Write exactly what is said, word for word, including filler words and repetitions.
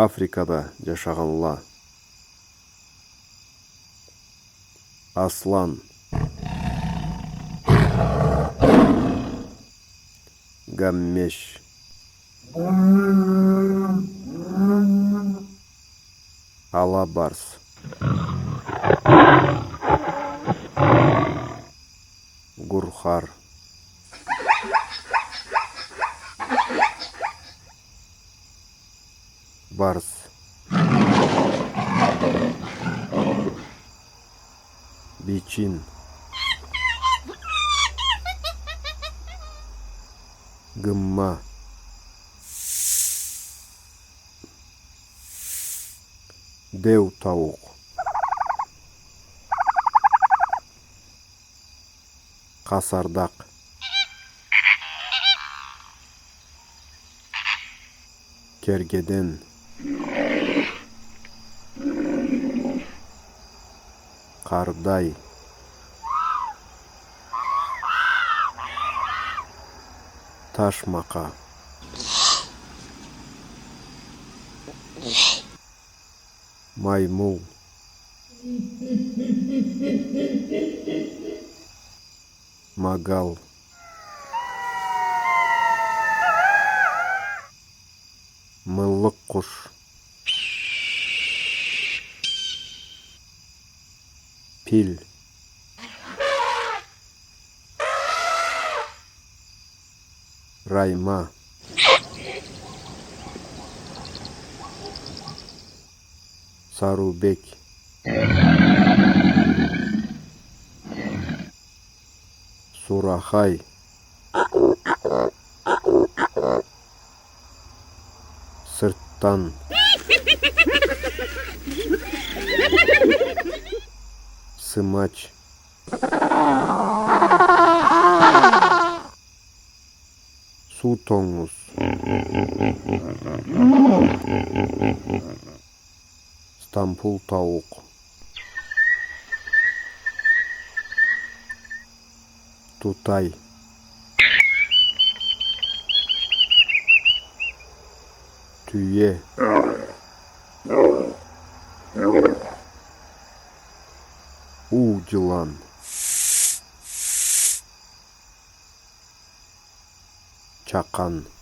Африкада джашагъанла. Аслан. Гаммеш. Ала барс. Гурхар. Барс. Бичин. Гымма. Деу тауукъ. Къасардакъ. Кергеден. Къардай. Ташмакъа. Маймул. Магал. Мыллыкъ къуш. Пил. Райма. Сарыубек. Сурахай. Сыртдан. Сымач. Суу тонгуз. Стампул тауукъ. Тутай. Тюе. Уу джылан. Чакъан.